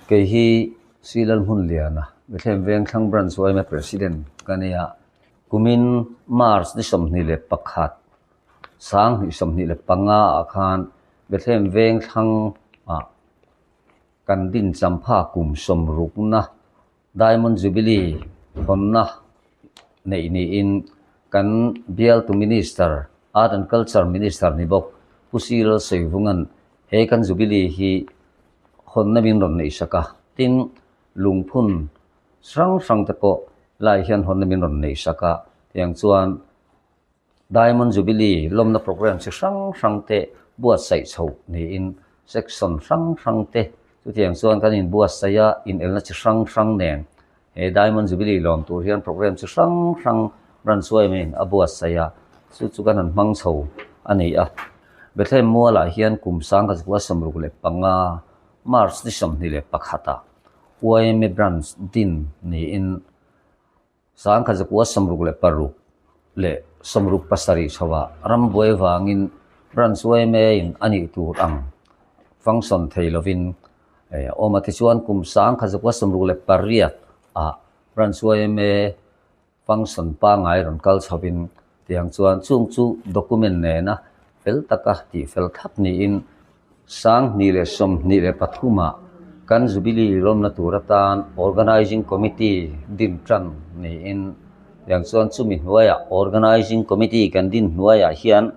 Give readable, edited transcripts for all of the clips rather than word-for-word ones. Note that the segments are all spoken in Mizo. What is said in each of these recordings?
Kei hi Silal Hmunliana, Bethlehem Vengthlang Branch yma President ka ni a. Kumin March ni 21, 2025 ah khan Bethlehem Vengthlang ah kan din champha kum sawmrukna Diamond Jubilee hawnna neih niin kan bialtu Minister, Art and Culture Minister ni bawk Pu Cyril Sawivunga'n he kan Jubilee hi hawnna min rawn neih sak a, tin lungphun hrang hrang te pawh lai hian hawnna min rawn neih sak a, tiang chuan Diamond Jubilee lawmna programme chi hrang hrang te buatsaih chhoh niin section hrang hrang te chutiang chuan kan inbuatsaih a, inelna chi hrang hrang nen he Diamond Jubilee lawm tur hian programme chi hrang hrang branch yma in a buatsaih a, chu chu kan han hmang chho a ni a. Bethlehem mualah hian kum 1965 March ni 21 ah yma branch din niin 1966 leh 67 chhoah rambuai vangin branch yma in a nih tur ang function thei lovin awm a tichuan kum 1968 ah branch yma function pangngai rawn kal chhovin tiang chuan chung chu document nena fel taka tih fel thlap niin 2023 ah kan Jubilee lawmna tur atan Organizing Committee din tan niin tiang chuan chumi hnuaiah Organizing Committee kan din hnuaiah hian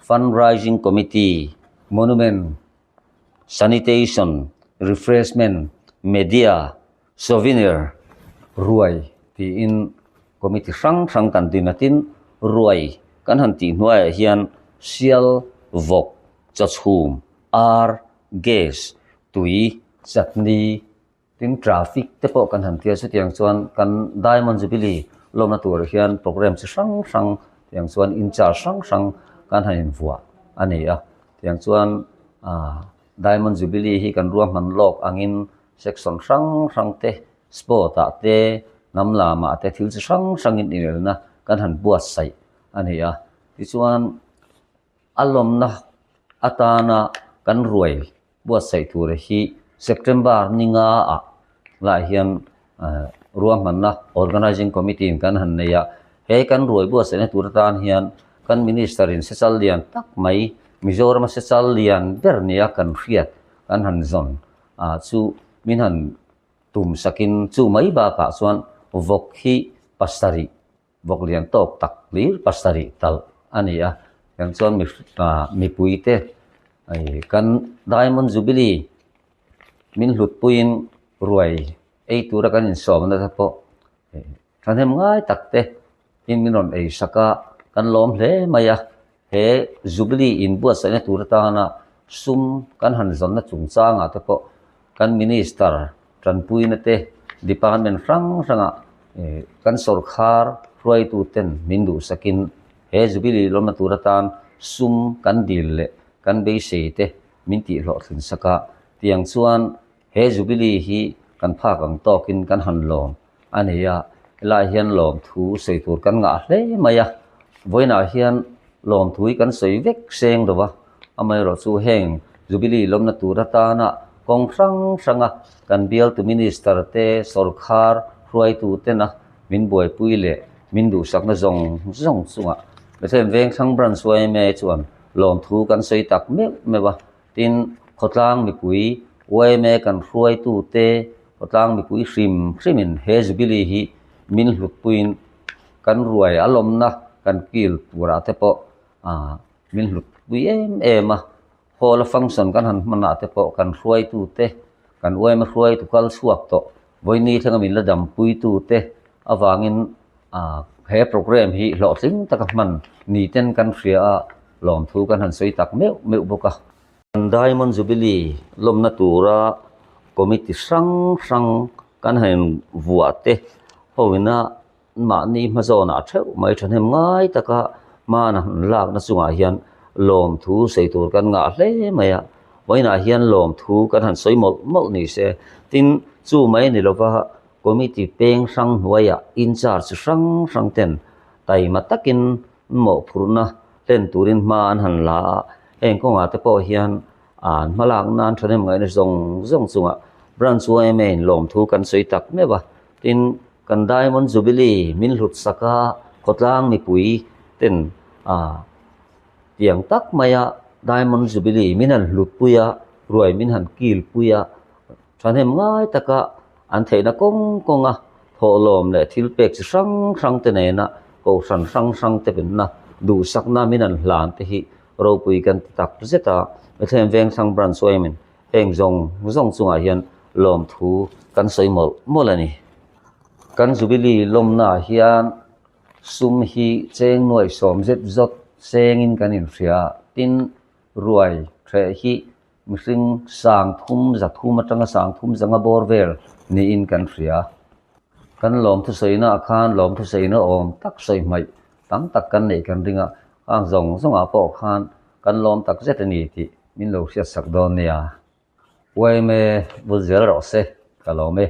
Fundraising Committee, Monument, Sanitation, Refreshment, Media, Souvenir, ruai tiin committee hrang hrang kan din a tin ruai kan han tih hnuaiah hian sial, vawk, chawchhum, ar, gas, tui, chutney tin traffic te pawh kan han tia chutiang chuan kan Diamond Jubilee lawmna tur hian programme chi hrang hrang tiang chuan in charge hrang hrang kan han invuah a ni a tiang chuan ah Diamond Jubilee hi kan ruahman lawk angin section hrang hrang te sport ah te hnam lamah te thil chi hrang hrangin inelna kan han buatsaih a ni a tichuan a lawmna atana kan ruai buatsaih tur hi September ni nga ah lah hian ruahmanna Organizing Committee in kan han nei a, he kan ruai buatsaihna tur atan hian kan Minister in sechal lian tak mai Mizoram a sechal lian ber nia kan hriat kan han zawn ah chu min han tum sakin chu mai bakah chuan vawk hi pasarih Vawk lian tawk tak hlir pasarih talh a ni a, tiang chuan mi mipui te kan Diamond Jubilee min hlutpuiin ruai ei tura kan insawmna te pawh thahnem ngai tak te in min rawn ei sak a, kan lawm hle mai a, he Jubilee inbuatsaihna tur atana sum kan han zawnna chungchangah te pawh kan Minister tanpuina te department hrang hrangah kan sawrkhar hruaitu ten min duhsakin he Jubilee lawmna tur atan sum kan dil leh kan beisei te min tihhlawhtlin sak a, tiang chuan he Jubilee hi kan phak ang tawkin kan han lawm a ni a, helaiah hian lawmthu sawi tur kan ngah hle mai a, vawiinah hian lawmthu hi kan sawi vek seng lo va, amaherawhchu heng Jubilee lawmna tur atana kawng hrang hranga kan bialtu Minister te sawrkhar hruaitu tena min buaipui leh min duhsakna zawng zawng chungah Bethlehem Vengthlang Branch yma chuan lawmthu kan sawi tak meuh meuh a. Tin, khawtlang mipui yma kan hruaitute khawtlang mipui hrim hrimin he Jubilee hi min hlutpuiin kan ruai a lawmna kan kil turah te pawh min hlutpui em em a. Hall a function kan han hmanah te pawh kan hruaitute, kan yma hruaitu kal chhuak tawh vawiini thlenga min la dampuitute avangin he programme hi hlawhtling taka hman ni ten kan hria a, lawmthu kan han sawi tak meuh meuh bawk a. Kan Diamond Jubilee lawmna tura committee hrang hrang kan han vuah te hoina mahni hmazawnah theuh mai thahnem ngai taka hmana han lakna chungah hian lawmthu sawi tur kan ngah hle mai a, vawiinah hian lawmthu kan han sawi mawlh mawlh ni se, tin chu mai a ni lova Committee peng hrang hnuaiah in-charge hrang hrang ten taima takin mawhphurhna hlen turin hma an han la a, heng kawngah te pawh hian an hmalak nan thahnem ngaihna zawng zawng chungah Branch yma in lawmthu kan sawi tak meuh a, tin kan Diamond Jubilee min hlut sak a, khawtlang mipui ten ah tiang tak maia Diamond Jubilee min han hlut pui a, ruai min han kil pui a, thahnem ngai taka an theihna kawng kawnga thawhlawm leh thil pek chi hrang hrang te nena kohhran hrang hrang te penna duhsakna min han hlan te hi ropui kan ti tak zet a, Bethlehem Vengthlang Branch yma in Heng zawng zawng chungah hian lawmthu kan sawi mawlh mawlh a ni. Kan Jubilee lawmnaah hian sum hi cheng nuaih sawm zet zawt chengin kan inhria a, tin ruai hreh hi mihring sang thum za thum atanga sang thum zanga bawr vel niin kan hria. Kan lawmthu sawinaah khan lawmthu sawina awm tak sawi hmaih tam tak kan neih kan ring a, khang zawng zawngah pawh khan kan lawm tak zet a ni tih Min lo hriat sak dawn nia. Yma bul zel rawh se, ka lawm e.